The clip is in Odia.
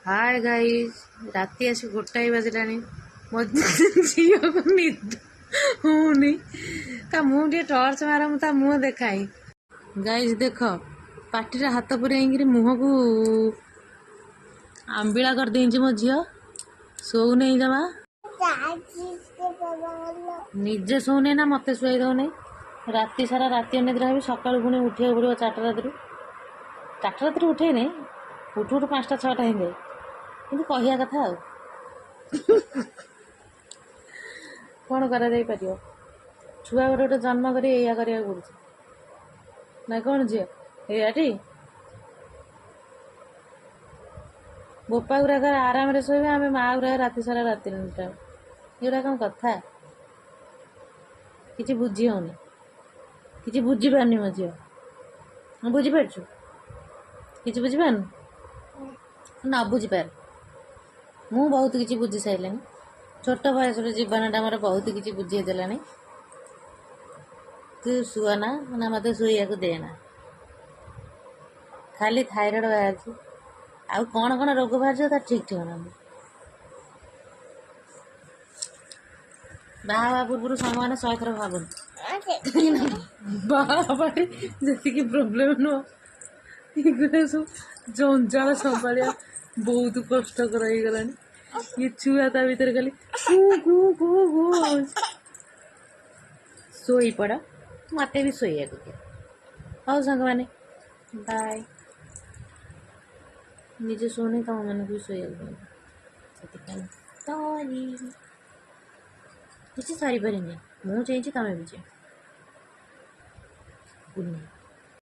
ହାଏ ଗାଇସ୍, ରାତି ଆସି 1 ବାଜିଲାଣି। ମୋ ଝିଅକୁ ନିଦ ହଉନି। ତା ମୁହଁ ଟିକେ ଟର୍ଚ୍ଚ ମାର, ମୁଁ ତା ମୁହଁ ଦେଖାଇ। ଗାଇସ୍ ଦେଖ, ପାଟିରେ ହାତ ପୁରେଇକିରି ମୁହଁକୁ ଆମ୍ବିଳା କରିଦେଇଛି ମୋ ଝିଅ। ଶୋଉନେଇ ଜମା। ନିଜେ ଶୋଉନି ନା ମତେ ଶୁଆଇ ଦଉନି। ରାତି ସାରା ରାତି ଅନିଦ୍ରା ହେବି, ସକାଳୁ ପୁଣି ଉଠିବାକୁ ପଡ଼ିବ 4ଟା ରାତିରୁ। 4ଟା ରାତିରୁ ଉଠେଇନି, ଉଠୁ ଉଠୁ 5ଟା 6ଟା ହେଇଯାଏ। କିନ୍ତୁ କହିବା କଥା, ଆଉ କ'ଣ କରାଯାଇପାରିବ? ଛୁଆ ଗୋଟେ ଗୋଟେ ଜନ୍ମ କରି ଏଇଆ କରିବାକୁ ପଡ଼ୁଛି ନା କ'ଣ ଝିଅ? ଏଇଆଟି ବୋପା ଗୁଡ଼ାକ ଆରାମରେ ଶୋଇବେ, ଆମେ ମା ଗୁଡ଼ାକ ରାତି ସାରା ରାତି ଅନିଦ୍ରା। ଏଗୁଡ଼ା କ'ଣ କଥା? କିଛି ବୁଝି ହଉନି, କିଛି ବୁଝିପାରୁନି ମୋ ଝିଅ। ବୁଝିପାରୁଛୁ? କିଛି ବୁଝିପାରୁନୁ? ନ ବୁଝିପାର, ମୁଁ ବହୁତ କିଛି ବୁଝି ସାରିଲିଣି। ଛୋଟ ବୟସରୁ ଜୀବନଟା ମୋର ବହୁତ କିଛି ବୁଝେଇ ଦେଲାଣି। ତୁ ଶୁଅନା ନା, ମୋତେ ଶୋଇବାକୁ ଦେନା। ଖାଲି ଥାଇରଏଡ଼ ବାହାରିଛି, ଆଉ କ'ଣ କ'ଣ ରୋଗ ବାହାରିଛି ତାର ଠିକ୍ ଠିକଣା ନାହିଁ। ବାହା ହେବା ପୂର୍ବରୁ ସାଙ୍ଗମାନେ 100 ଥର ଭାବନ୍ତି। ବାହା ହେବାରେ ଯେତିକି ପ୍ରୋବ୍ଲେମ୍ ନୁହଁ, ଏଗୁଡ଼ା ସବୁ ଜଞ୍ଜାଳ ସମ୍ଭାଳିବା ବହୁତ କଷ୍ଟକର ହେଇଗଲାଣି। ଇଏ ଛୁଆ ତା ଭିତରେ ଖାଲି କୁ କୁ କୁ କୁ ହଉଛି। ଶୋଇପଡ଼, ମୋତେ ବି ଶୋଇବାକୁ ଦିଅ। ହଉ ସାଙ୍ଗମାନେ, ବାଏ। ନିଜେ ଶୋଉନି, ତମମାନଙ୍କୁ ବି ଶୋଇବାକୁ ଦିଅନି, ସେଥିପାଇଁ ସରି। କିଛି ସରିପାରିନି, ମୁଁ ଚାହିଁଛି, ତମେ ବି ଚାହିଁ। Good night.